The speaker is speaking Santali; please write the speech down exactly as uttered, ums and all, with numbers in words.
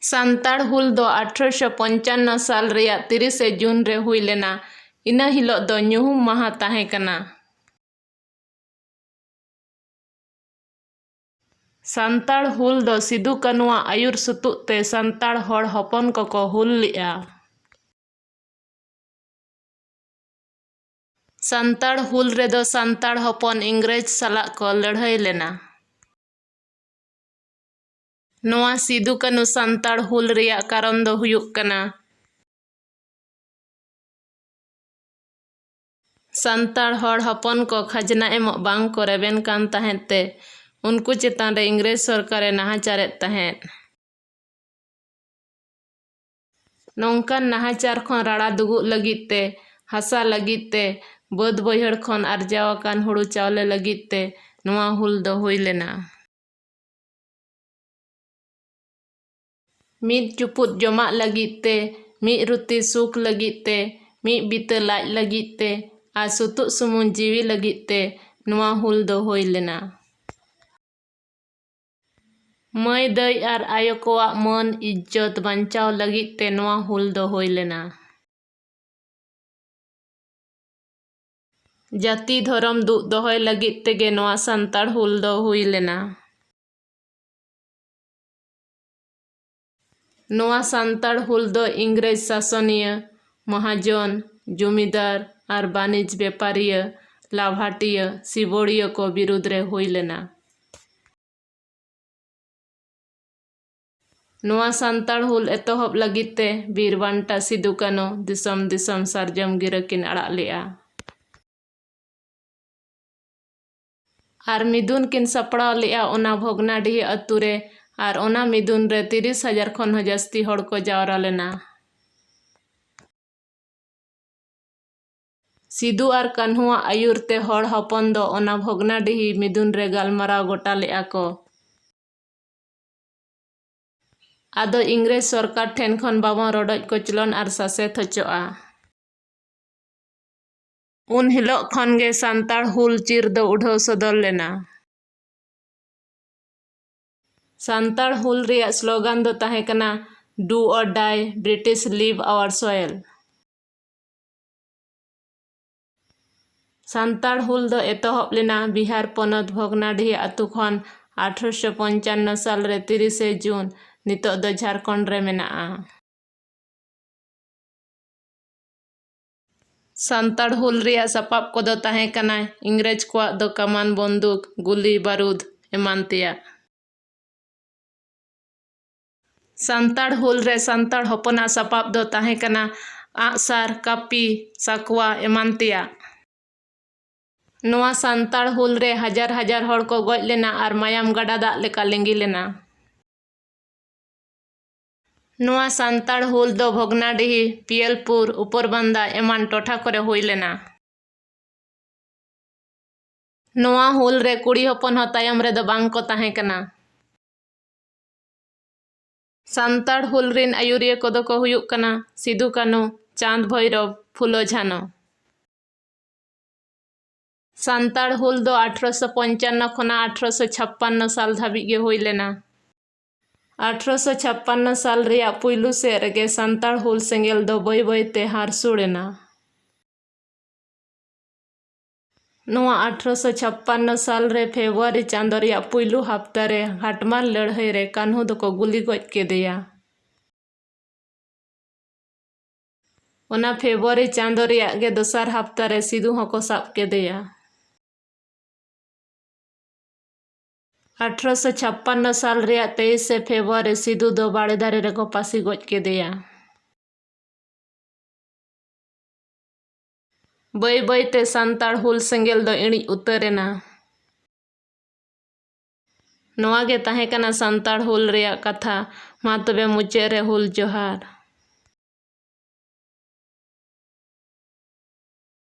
ᱥᱟᱱᱛᱟᱲ ᱦᱩᱞ ᱫᱚ ᱟᱴᱷᱨᱚᱥᱚ ᱯᱚᱧᱪᱟᱱᱱᱚ ᱥᱟᱞ ᱨᱮᱭᱟᱜ ᱛᱤᱨᱤᱥᱮ ᱡᱩᱱ ᱨᱮ ᱦᱩᱭ ᱞᱮᱱᱟ᱾ ᱤᱱᱟᱹ ᱦᱤᱞᱚᱜ ᱫᱚ ᱧᱩᱦᱩᱢ ᱢᱟᱦᱟ ᱛᱟᱦᱮᱸ ᱠᱟᱱᱟ᱾ ᱥᱟᱱᱛᱟᱲ ᱦᱩᱞ ᱫᱚ ᱥᱤᱫᱩ ᱠᱟᱹᱱᱩᱣᱟᱜ ᱟᱹᱭᱩᱨ ᱥᱩᱛᱩᱜ ᱛᱮ ᱥᱟᱱᱛᱟᱲ ᱦᱚᱲ ᱦᱚᱯᱚᱱ ᱠᱚᱠᱚ ᱦᱩᱞ ᱞᱮᱜᱼᱟ᱾ ᱥᱟᱱᱛᱟᱲ ᱦᱩᱞ ᱨᱮᱫᱚ ᱥᱟᱱᱛᱟᱲ ᱦᱚᱯᱚᱱ ᱤᱝᱨᱮᱡᱽ ᱥᱟᱞᱟᱜ ᱠᱚ ᱞᱟᱹᱲᱦᱟᱹᱭ ᱞᱮᱱᱟ᱾ ᱱᱚᱣᱟ ᱥᱤᱫᱩ ᱠᱟᱹᱱᱩ ᱥᱟᱱᱛᱟᱲ ᱦᱩᱞ ᱨᱮᱭᱟᱜ ᱠᱟᱨᱚᱱ ᱫᱚ ᱦᱩᱭᱩᱜ ᱠᱟᱱᱟ, ᱥᱟᱱᱛᱟᱲ ᱦᱚᱲ ᱦᱚᱯᱚᱱ ᱠᱚ ᱠᱷᱟᱡᱽᱱᱟ ᱮᱢᱚᱜ ᱵᱟᱝ ᱠᱚ ᱨᱮᱵᱮᱱ ᱠᱟᱱ ᱛᱟᱦᱮᱸᱫ ᱛᱮ ᱩᱱᱠᱩ ᱪᱮᱛᱟᱱ ᱨᱮ ᱤᱝᱨᱮᱡᱽ ᱥᱚᱨᱠᱟᱨᱮ ᱱᱟᱦᱟᱪᱟᱨᱮᱫ ᱛᱟᱦᱮᱸᱫ᱾ ᱱᱚᱝᱠᱟᱱ ᱱᱟᱦᱟᱪᱟᱨ ᱠᱷᱚᱱ ᱨᱟᱲᱟ ᱫᱩᱜᱩᱜ ᱞᱟᱹᱜᱤᱫ ᱛᱮ, ᱦᱟᱥᱟ ᱞᱟᱹᱜᱤᱫ ᱛᱮ, ᱵᱟᱹᱫᱽ ᱵᱟᱹᱭᱦᱟᱹᱲ ᱠᱷᱚᱱ ᱟᱨᱡᱟᱣ ᱟᱠᱟᱱ ᱦᱩᱲᱩ ᱪᱟᱣᱞᱮ ᱞᱟᱹᱜᱤᱫ ᱛᱮ ᱱᱚᱣᱟ ᱦᱩᱞ ᱫᱚ ᱦᱩᱭ ᱞᱮᱱᱟ᱾ ᱢᱤᱫ ᱪᱩᱯᱩᱫ ᱡᱚᱢᱟᱜ ᱞᱟᱹᱜᱤᱫ ᱛᱮ, ᱢᱤᱫ ᱨᱩᱛᱤ ᱥᱩᱠ ᱞᱟᱹᱜᱤᱫ ᱛᱮ, ᱢᱤᱫ ᱵᱤᱛᱟᱹ ᱞᱟᱡ ᱞᱟᱹᱜᱤᱫ ᱛᱮ ᱟᱨ ᱥᱩᱛᱩᱜ ᱥᱩᱢᱩᱝ ᱡᱤᱣᱤ ᱞᱟᱹᱜᱤᱫ ᱛᱮ ᱱᱚᱣᱟ ᱦᱩᱞ ᱫᱚ ᱦᱩᱭ ᱞᱮᱱᱟ᱾ ᱢᱟᱹᱭ ᱫᱟᱹᱭ ᱟᱨ ᱟᱭᱳ ᱠᱚᱣᱟᱜ ᱢᱟᱹᱱ ᱤᱡᱽᱡᱚᱛ ᱵᱟᱧᱪᱟᱣ ᱞᱟᱹᱜᱤᱫ ᱛᱮ ᱱᱚᱣᱟ ᱦᱩᱞ ᱫᱚ ᱦᱩᱭ ᱞᱮᱱᱟ᱾ ᱡᱟᱹᱛᱤ ᱫᱷᱚᱨᱚᱢ ᱫᱩᱜ ᱫᱚᱦᱚᱭ ᱞᱟᱹᱜᱤᱫ ᱛᱮᱜᱮ ᱱᱚᱣᱟ ᱥᱟᱱᱛᱟᱲ ᱦᱩᱞ ᱫᱚ ᱦᱩᱭ ᱞᱮᱱᱟ᱾ ᱱᱚᱣᱟ ᱥᱟᱱᱛᱟᱲ ᱦᱩᱞ ᱫᱚ ᱤᱝᱨᱮᱡᱽ ᱥᱟᱥᱚᱱᱤᱭᱟᱹ, ᱢᱚᱦᱟᱡᱚᱱ, ᱡᱚᱢᱤᱫᱟᱨ ᱟᱨ ᱵᱟᱹᱱᱤᱡᱽ ᱵᱮᱯᱟᱨᱤᱭᱟᱹ, ᱞᱟᱵᱷᱟᱴᱤᱭᱟᱹ, ᱥᱤᱵᱚᱲᱤᱭᱟᱹ ᱠᱚ ᱵᱤᱨᱩᱫᱽ ᱨᱮ ᱦᱩᱭ ᱞᱮᱱᱟ᱾ ᱱᱚᱣᱟ ᱥᱟᱱᱛᱟᱲ ᱦᱩᱞ ᱮᱛᱚᱦᱚᱵ ᱞᱟᱹᱜᱤᱫ ᱛᱮ ᱵᱤᱨ ᱵᱟᱱᱴᱟ ᱥᱤᱫᱩ ᱠᱟᱹᱱᱩ ᱫᱤᱥᱚᱢ ᱫᱤᱥᱚᱢ ᱥᱟᱨᱡᱚᱢ ᱜᱤᱨᱟᱹ ᱠᱤᱱ ᱟᱲᱟᱜ ᱞᱮᱜᱼᱟ᱾ ᱟᱨ ᱢᱤᱫᱩᱱ ᱠᱤᱱ ᱥᱟᱯᱲᱟᱣ ᱞᱮᱜᱼᱟ ᱚᱱᱟ ᱵᱷᱚᱜᱽᱱᱟᱰᱤᱦᱤ ᱟᱹᱛᱩ ᱨᱮ, ᱟᱨ ᱚᱱᱟ ᱢᱤᱫᱩᱱ ᱨᱮ ᱛᱤᱨᱤᱥ ᱦᱟᱡᱟᱨ ᱠᱷᱚᱱ ᱦᱚᱸ ᱡᱟᱹᱥᱛᱤ ᱦᱚᱲ ᱠᱚ ᱡᱟᱣᱨᱟ ᱞᱮᱱᱟ᱾ ᱥᱤᱫᱩ ᱟᱨ ᱠᱟᱹᱱᱦᱩᱣᱟᱜ ᱟᱹᱭᱩᱨ ᱛᱮ ᱦᱚᱲ ᱦᱚᱯᱚᱱ ᱫᱚ ᱚᱱᱟ ᱵᱷᱚᱜᱽᱱᱟᱰᱤᱦᱤ ᱢᱤᱫᱩᱱ ᱨᱮ ᱜᱟᱞᱢᱟᱨᱟᱣ ᱜᱚᱴᱟ ᱞᱮᱜᱼᱟ ᱠᱚ᱾ ᱟᱫᱚ ᱤᱝᱨᱮᱡᱽ ᱥᱚᱨᱠᱟᱨ ᱴᱷᱮᱱ ᱠᱷᱚᱱ ᱵᱟᱵᱚᱱ ᱨᱚᱰᱚᱡ ᱠᱚᱪᱞᱚᱱ ᱟᱨ ᱥᱟᱥᱮᱛ ᱦᱚᱪᱚᱜᱼᱟ᱾ ᱩᱱ ᱦᱤᱞᱳᱜ ᱠᱷᱚᱱ ᱜᱮ ᱥᱟᱱᱛᱟᱲ ᱦᱩᱞ ᱪᱤᱨ ᱫᱚ ᱩᱰᱷᱟᱹᱣ ᱥᱚᱫᱚᱨ ᱞᱮᱱᱟ᱾ ᱥᱟᱱᱛᱟᱲ ᱦᱩᱞ ᱨᱮᱭᱟᱜ ᱥᱞᱳᱜᱟᱱ ᱫᱚ ᱛᱟᱦᱮᱸ ᱠᱟᱱᱟ, "Do or die, British leave our soil." Santal ᱦᱩᱞ ᱫᱚ ᱮᱛᱚᱦᱚᱵ ᱞᱮᱱᱟ ᱵᱤᱦᱟᱨ ᱯᱚᱱᱚᱛ ᱵᱷᱚᱜᱽᱱᱟᱰᱤᱦᱤ ᱟᱹᱛᱩ ᱠᱷᱚᱱ ᱟᱴᱷᱨᱚᱥᱚ ᱯᱚᱧᱪᱟᱱᱱᱚ ᱥᱟᱞ ᱨᱮ ᱛᱤᱨᱤᱥᱮ ᱡᱩᱱ, ᱱᱤᱛᱚᱜ ᱫᱚ ᱡᱷᱟᱲᱠᱷᱚᱸᱰ ᱨᱮ ᱢᱮᱱᱟᱜᱼᱟ᱾ ᱥᱟᱱᱛᱟᱲ ᱦᱩᱞ ᱨᱮᱭᱟᱜ ᱥᱟᱯᱟᱵ ᱠᱚᱫᱚ ᱛᱟᱦᱮᱸ ᱠᱟᱱᱟ ᱤᱝᱨᱮᱡᱽ ᱠᱚᱣᱟᱜ ᱫᱚ ᱠᱟᱢᱟᱱ, ᱵᱚᱱᱫᱩᱠ, ᱜᱩᱞᱤ ᱵᱟᱹᱨᱩᱫ ᱮᱢᱟᱱ ᱛᱮᱭᱟᱜ᱾ ᱥᱟᱱᱛᱟᱲ ᱦᱩᱞ ᱨᱮ ᱥᱟᱱᱛᱟᱲ ᱦᱚᱯᱚᱱᱟᱜ ᱥᱟᱯᱟᱵ ᱫᱚ ᱛᱟᱦᱮᱸ ᱠᱟᱱᱟ ᱟᱜᱼᱥᱟᱨ, ᱠᱟᱹᱯᱤ, ᱥᱟᱠᱣᱟ ᱮᱢᱟᱱ ᱛᱮᱭᱟᱜ᱾ ᱱᱚᱣᱟ ᱥᱟᱱᱛᱟᱲ ᱦᱩᱞ ᱨᱮ ᱦᱟᱡᱟᱨ ᱦᱟᱡᱟᱨ ᱦᱚᱲ ᱠᱚ ᱜᱚᱡ ᱞᱮᱱᱟ ᱟᱨ ᱢᱟᱭᱟᱢ ᱜᱟᱰᱟ ᱫᱟᱜ ᱞᱮᱠᱟ ᱞᱤᱸᱜᱤ ᱞᱮᱱᱟ᱾ ᱱᱚᱣᱟ ᱥᱟᱱᱛᱟᱲ ᱦᱩᱞ ᱫᱚ ᱵᱷᱚᱜᱽᱱᱟᱰᱤᱦᱤ, ᱯᱤᱭᱮᱞᱯᱩᱨ, ᱩᱯᱚᱨᱵᱟᱱᱫᱟ ᱮᱢᱟᱱ ᱴᱚᱴᱷᱟ ᱠᱚᱨᱮ ᱦᱩᱭ ᱞᱮᱱᱟ᱾ ᱱᱚᱣᱟ ᱦᱩᱞ ᱨᱮ ᱠᱩᱲᱤ ᱦᱚᱯᱚᱱ ᱦᱚᱸ ᱛᱟᱭᱚᱢ ᱨᱮᱫᱚ ᱵᱟᱝ ᱠᱚ ᱛᱟᱦᱮᱸ ᱠᱟᱱᱟ᱾ ᱥᱟᱱᱛᱟᱲ ᱦᱩᱞ ᱨᱤᱱ ᱟᱹᱭᱩᱨᱤᱭᱟᱹ ᱠᱚᱫᱚ ᱠᱚ ᱦᱩᱭᱩᱜ ᱠᱟᱱᱟ ᱥᱤᱫᱩ ᱠᱟᱹᱱᱩ, ᱪᱟᱸᱫᱽ ᱵᱷᱳᱭᱨᱚᱵᱽ, ᱯᱷᱩᱞᱳ ᱡᱷᱟᱱᱳ᱾ ᱥᱟᱱᱛᱟᱲ ᱦᱩᱞ ᱫᱚ ᱟᱴᱷᱨᱚᱥᱚ ᱯᱚᱧᱪᱟᱱᱱᱚ ᱠᱷᱚᱱᱟᱜ ᱟᱴᱷᱨᱚᱥᱚ ᱪᱷᱟᱯᱯᱟᱱᱱᱚ ᱥᱟᱞ ᱫᱷᱟᱹᱵᱤᱡ ᱜᱮ ᱦᱩᱭ ᱞᱮᱱᱟ᱾ ᱟᱴᱷᱨᱚᱥᱚ ᱪᱷᱟᱯᱯᱟᱱᱱᱚ ᱥᱟᱞ ᱨᱮᱭᱟᱜ ᱯᱩᱭᱞᱩ ᱥᱮᱫ ᱨᱮᱜᱮ ᱥᱟᱱᱛᱟᱲ ᱦᱩᱞ ᱥᱮᱸᱜᱮᱞ ᱫᱚ ᱵᱟᱹᱭ ᱵᱟᱹᱭ ᱛᱮ ᱦᱟᱹᱨ ᱥᱩᱲ ᱮᱱᱟ᱾ ᱱᱚᱣᱟ ᱟᱴᱷᱨᱚᱥᱚ ᱪᱷᱟᱯᱯᱟᱱᱱᱚ ᱥᱟᱞ ᱨᱮ ᱯᱷᱮᱵᱽᱨᱩᱣᱟᱨᱤ ᱪᱟᱸᱫᱚ ᱨᱮᱭᱟᱜ ᱯᱩᱭᱞᱩ ᱦᱟᱯᱛᱟ ᱨᱮ ᱜᱷᱟᱴᱢᱟᱞ ᱞᱟᱹᱲᱦᱟᱹᱭ ᱨᱮ ᱠᱟᱹᱱᱦᱩ ᱫᱚᱠᱚ ᱜᱩᱞᱤ ᱜᱚᱡ ᱠᱮᱫᱮᱭᱟ᱾ ᱚᱱᱟ ᱯᱷᱮᱵᱽᱨᱩᱣᱟᱨᱤ ᱪᱟᱸᱫᱚ ᱨᱮᱭᱟᱜ ᱜᱮ ᱫᱚᱥᱟᱨ ᱦᱟᱯᱛᱟ ᱨᱮ ᱥᱤᱫᱩ ᱦᱚᱸᱠᱚ ᱥᱟᱵ ᱠᱮᱫᱮᱭᱟ᱾ ᱟᱴᱷᱨᱚᱥᱚ ᱪᱷᱟᱯᱯᱟᱱᱱᱚ ᱥᱟᱞ ᱨᱮᱭᱟᱜ ᱛᱮᱭᱤᱥᱮ ᱯᱷᱮᱵᱽᱨᱩᱣᱟᱨᱤ ᱥᱤᱫᱩ ᱫᱚ ᱵᱟᱲᱮ ᱫᱟᱨᱮ ᱨᱮᱠᱚ ᱯᱟᱹᱥᱤ ᱜᱚᱡ ᱠᱮᱫᱮᱭᱟ᱾ ᱵᱟᱹᱭ ᱵᱟᱹᱭ ᱛᱮ ᱥᱟᱱᱛᱟᱲ ᱦᱩᱞ ᱥᱮᱸᱜᱮᱞ ᱫᱚ ᱤᱬᱤᱡ ᱩᱛᱟᱹᱨ ᱮᱱᱟ᱾ ᱱᱚᱣᱟ ᱜᱮ ᱛᱟᱦᱮᱸ ᱠᱟᱱᱟ ᱥᱟᱱᱛᱟᱲ ᱦᱩᱞ ᱨᱮᱭᱟᱜ ᱠᱟᱛᱷᱟ᱾ ᱢᱟ ᱛᱚᱵᱮ ᱢᱩᱪᱟᱹᱫ ᱨᱮ ᱦᱩᱞ ᱡᱚᱦᱟᱨ᱾